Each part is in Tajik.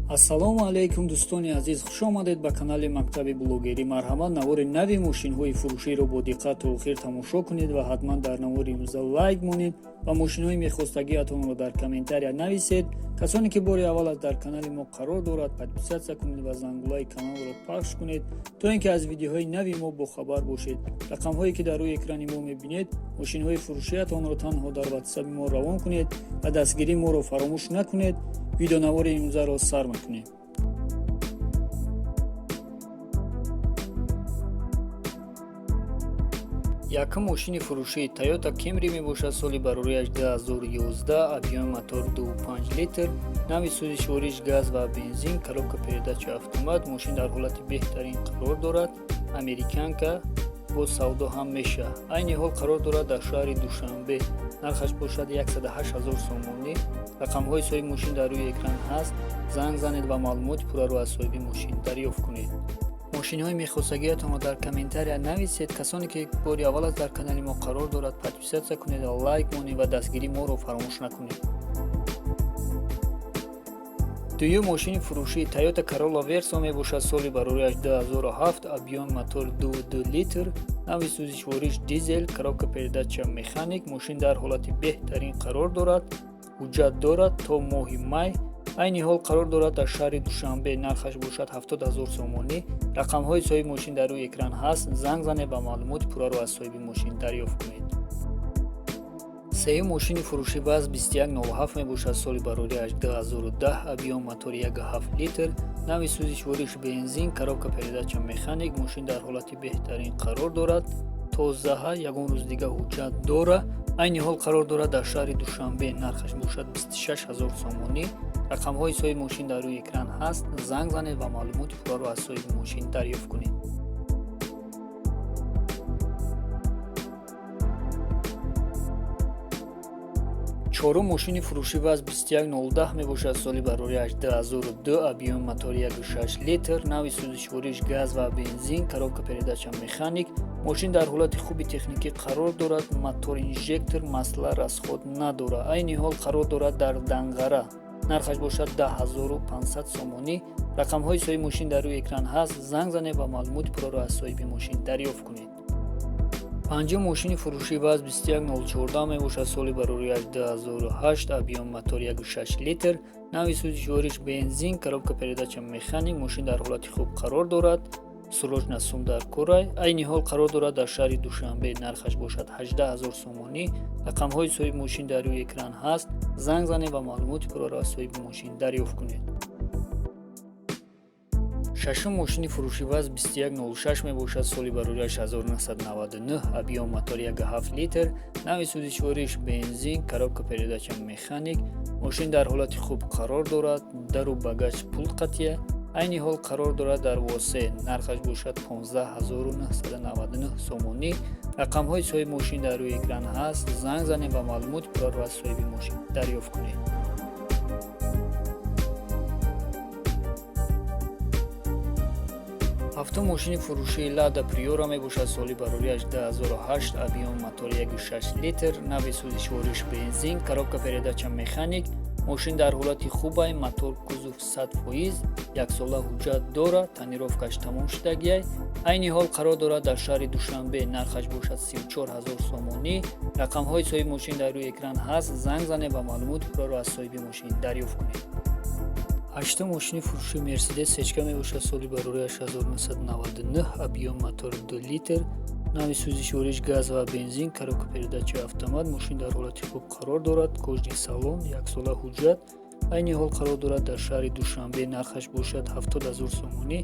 Ассалому алайкум, дӯстони азиз, хуш омадед ба канали мактаби блогерӣ. Марҳамат, навори нави мошинҳои фурӯширо бо диққат то охир тамошо кунед ва ҳатман дар навори имрӯза лайк монед ва мошинҳои мехостагиатонро дар комментария нависед. Касоне ки бори аввал аст дар канали мо қарор дорад, подписаться кунед ва зангулаи каналро пахш кунед, то ин ки аз видеоҳои нави мо бохабар бошед. Рақамҳое ки дар рӯи экрани мо мебинед, мошинҳои фурӯшиатонро танҳо дар ватсаби мо равон кунед ва дастгирии моро фаромӯш накунед. Видеонавори имрӯзаро сар мекунем. Якум мошини фурӯшии Toyota Camry мебошад, соли барориаш 2011, объёми мотор 2,5 литр, нави сӯзишвориш газ ва бензин, коробка передача автомат. Мошин дар ҳолати беҳтарин қарор дорад, американка, бо савдо ҳам мешавад. Айни ҳол қарор дорад дар шаҳри Душанбе, нархаш бошад 108 ҳазор сомонӣ. Рақамҳои соҳиби мошин дар рӯи экран ҳаст, занг занед ва маълумоти пурраро аз соҳиби мошин дарёфт кунед. Мошинҳои мехостагиатонро дар комментария нависед. Касоне ки бори аввал аст дар канали мо қарор дорад, подписаться кунед, лайк монед ва дастгирии моро фаромӯш накунед. Дуюм мошини фурӯшии Toyota Corolla Verso мебошад, соли барориаш 2007, объёми мотор 2,2 литр, нави сӯзишвориш дизел, коробка передача механик. Мошин дар ҳолати беҳтарин қарор дорад, ҳуҷҷат дорад то моҳи май. Айни ҳол қарор дорад дар шаҳри Душанбе, нархаш бошад 70 ҳазор сомонӣ. Рақамҳои соҳиби мошин дар рӯи экран ҳаст, занг занед ва маълумоти пурраро аз соҳиби мошин дарёфт кунед. Сеюм мошини фурӯшӣ ВАЗ 2107 мебошад, соли барориаш 2010, объём мотори 1,7 литр, нави сӯзишвориш бензин, коробка передача механик. Мошин дар ҳолати беҳтарин қарор дорад, тозаҳа, ягон рӯз дига ҳуҷҷат дора. Айни ҳол қарор дорад дар шаҳри Душанбе, нархаш бошад 26 ҳазор сомонӣ. Рақамҳои соҳиби мошин дар рӯи экран ҳаст, занг занед ва маълумоти пурраро аз соҳиби мошин дарёфт кунед. Чорум мошини фурӯшӣ ВАЗ 21010 мебошад, соли барориаш 2002, объёми мотори 1,6 литр, нави сӯзишвориш газ ва бензин, коробка передача механик. Мошин дар ҳолати хуби техникӣ қарор дорад, мотор инжектор, масла расход надорад. Айни ҳол қарор дорад дар Данғара, нархаш бошад 10 500 сомонӣ. Рақамҳои соҳиби мошин дар рӯи экран ҳаст, занг занед ва маълумоти пурраро аз соҳиби мошин дарёфт кунед. Панҷум мошини фурӯшии ВАЗ 21014 мебошад, соли барориаш 2008, объёми мотор 1,6 литр, нави сӯзишвориш бензин, коробка передача механик. Мошин дар ҳолати хуб қарор дорад, срочно сум дар корай. Айни ҳол қарор дорад дар шаҳри Душанбе, нархаш бошад 18 ҳазор сомонӣ. Рақамҳои соҳиби мошин дар рӯи экран ҳаст, занг занед ва маълумоти пурраро аз соҳиби мошин дарёфт кунед. Шашум мошини фурӯшӣ ВАЗ 2106 мебошад, соли барориаш 1999, объём мотор 1,7 литр, нави сӯзишвориш бензин, коробка передача механик. Мошин дар ҳолати хуб қарор дорад, дару багаж пулт қатъия. Айни ҳол қарор дорад дар Восе, нархаш бошад 15 999 сомонӣ. Рақамҳои соҳиби мошин дар рӯи экран ҳаст, занг занед ва маълумоти пурраро аз соҳиби мошин дарёфт кунед. Ҳафтум мошини фурӯшии Лада Приора мебошад, соли барориаш 2008, объёми мотори 1,6 литр, нави сӯзишвориш бензин, коробка передача механик. Мошин дар ҳолати хубай, мотор, кузов 100%, яксола ҳуҷҷат дорад, тонировкаш тамом шудагиай. Айни ҳол қарор дорад дар шаҳри Душанбе, нархаш бошад 34 ҳазор сомонӣ. Рақамҳои соҳиби мошин дар рӯи экран ҳаст, занг занед ва маълумоти пурраро аз соҳиби мошин дарёфт кунед. Ҳаштум мошини фурӯшии Мерседес Сечка мебошад, соли барориаш 1999, объём мотор 2 литр, нави сӯзишвориш газ ва бензин, коробка передача автомат. Мошин дар ҳолати хуб қарор дорад, кожаный салон, яксола ҳуҷҷат. Айни ҳол қарор дорад дар шаҳри Душанбе, нархаш бошад 70 ҳазор сомонӣ.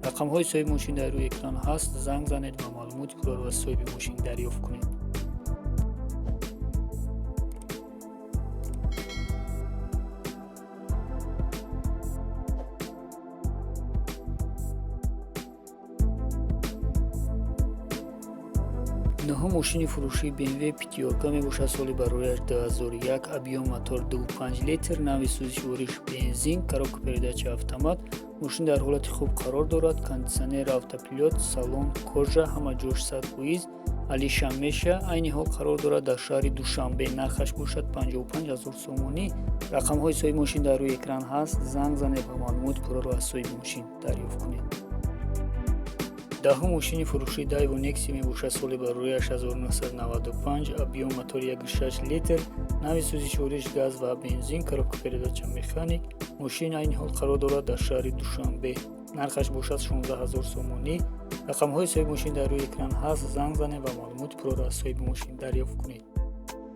Рақамҳои соҳиби мошин дар рӯи экран ҳаст, занг занед ва маълумоти пурраро аз соҳиби мошин дарёфт кунед. Нуҳум мошини фурӯшии BMW пятёрка мебошад, соли барориаш 2001, объём мотор 2,5 литр, нави сӯзишвориш бензин, коробка передача автомат. Мошин дар ҳолати хуб қарор дорад, кондитсионер, автопилот, салон кожа, ҳама ҷош 100%. Алиша меша. Айни ҳол қарор дорад дар шаҳри Душанбе. Нархаш бошад 55 0 сомонӣ. Рақамҳои соҳиби мошин дар рӯи экран ҳаст. Занг занед ва маълумоти пурраро аз соҳиби мошин дарёфт кунед. Даҳум мошини фурӯшии Daewoo Nexia мебошад. Соли барорияш 1995, объём мотори 1,6 литр, нави сӯзишвориш газ ва бензин, коробка передача механик. Мошин айни ҳол қарор дорад дар шаҳри Душанбе. Нархаш бошад 16 0 сомонӣ. Рақамҳои соҳиби мошин дар рӯи экран ҳаст. Занг занед ва маълумоти пурраро аз соҳиби мошин дарёфт кунед.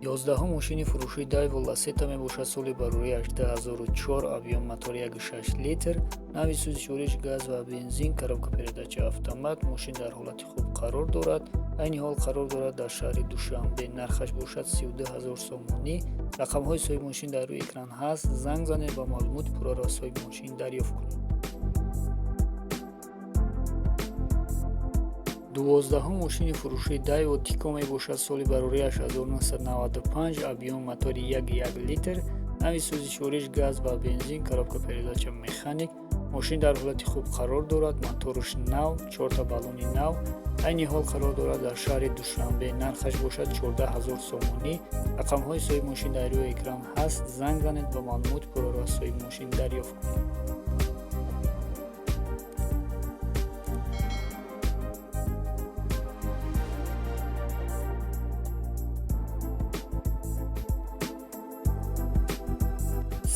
11-ум мошини фурӯшии Daewoo Lacetti мебошад. Соли барорияш 2004, объём мотори 1,6 литр, нави сӯзишвориш газ ва бензин, коробка передача автомат. Мошин дар ҳолати хуб қарор дорад. Айни ҳол қарор дорад дар шаҳри Душанбе. Нархаш бошад 32 0 сомонӣ. Рақамҳои соҳиби мошин дар рӯи экран ҳаст. Занг занед ва маълумоти пурраро аз соҳиби мошин дарёфт кунед. 12-ум мошини фурӯшии Daewoo Tico мебошад. Соли барорияш 1995, объём мотори 1,1 литр, нави сӯзишвориш газ ва бензин, коробка передача механик. Мошин дар ҳолати хуб қарор дорад. Мотораш нав, чорта баллони нав. Айни ҳол қарор дорад дар шаҳри Душанбе. Нархаш бошад 14 0 сомонӣ. Рақамҳои соҳиби мошин дар рӯи экран ҳаст. Занг занед ва маълумоти пурраро аз соҳиби мошин дарёфт кунед.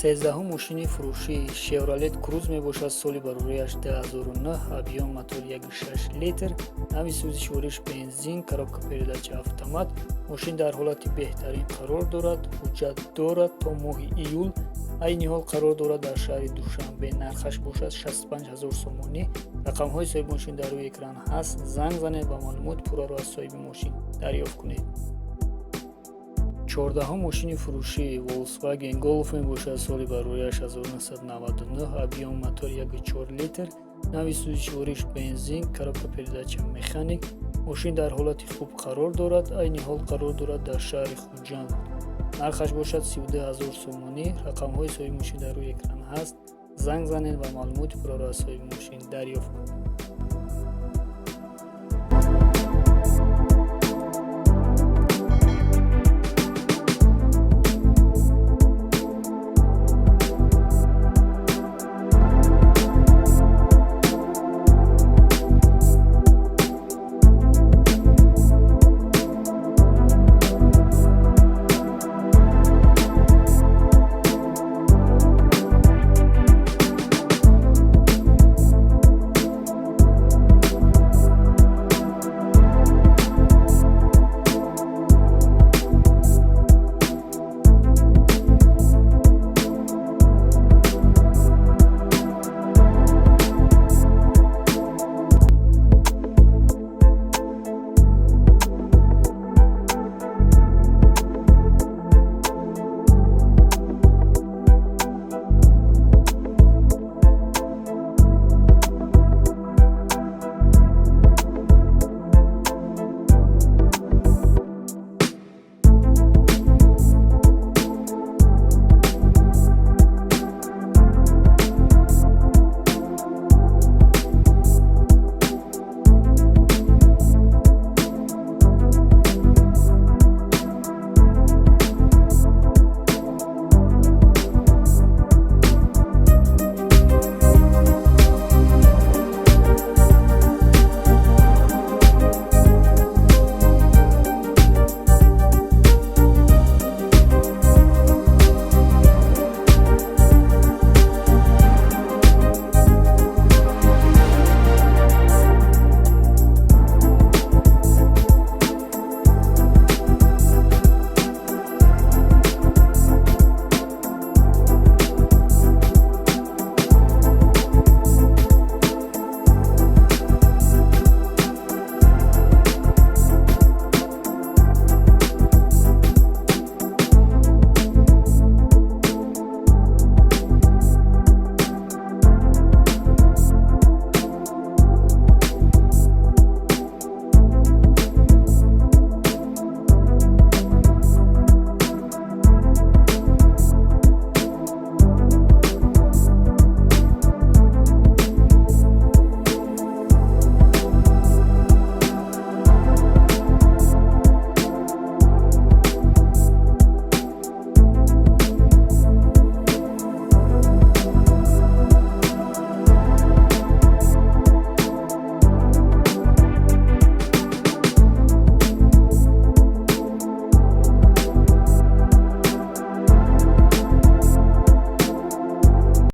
13-ум мошини фурӯшии Chevrolet Cruze мебошад. Соли барорияш 2009, объём мотор 1,6 литр, нави сӯзишвориш бензин, коробка передача автомат. Мошин дар ҳолати беҳтарин қарор дорад. Ҳуҷҷат дорад то моҳи июл. Айни ҳол қарор дорад дар шаҳри Душанбе. Нархаш бошад 65 0 сомонӣ. Рақамҳои соҳиби мошин дар рӯи экран ҳаст. Занг занед ва маълумоти пурраро аз соҳиби мошин дарёфт кунед. 14-ум мошини фурӯшии Volkswagen Golf мебошад. Соли барорияш 1999, объём мотор 1,4 литр, нави сӯзишвориш бензин, коробка передача механик. Мошин дар ҳолати хуб қарор дорад. Айни ҳол қарор дорад дар шаҳри Хуҷанд. Нархаш бошад 32 0 сомонӣ. Рақамҳои соҳиби мошин дар рӯи экран ҳаст. Занг занед ва маълумоти пурраро аз соҳиби мошин дарёфт кунед.